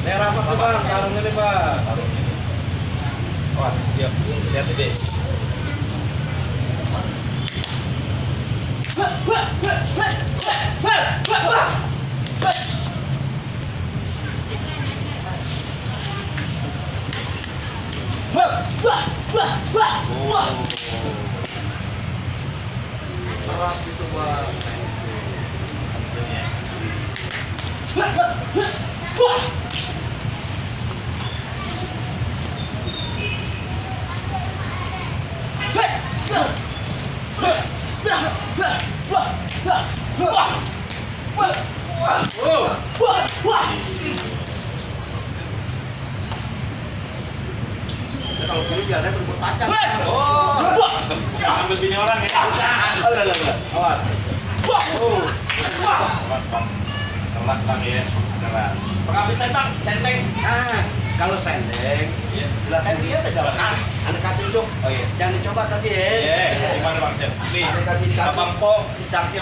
Nih rapat nih bang, sarungnya nih bang. Wah, iya, lihat ini. Keras gitu bang. Kalau gini biasanya berebut pacar. Oh, bukan ambil bini orang ya. Awas. Awas, Bang. Kelas Bang ya. Beneran. Penghabisan Bang, senteng. Ah, kalau sendeng, Iya. silakan Dia ada jalan. Anda kasih unjuk. Oh iya. Jangan dicoba tapi ya. Iya, gimana Bang Sen? Nih, Anda kasih Abang Po, dicaknya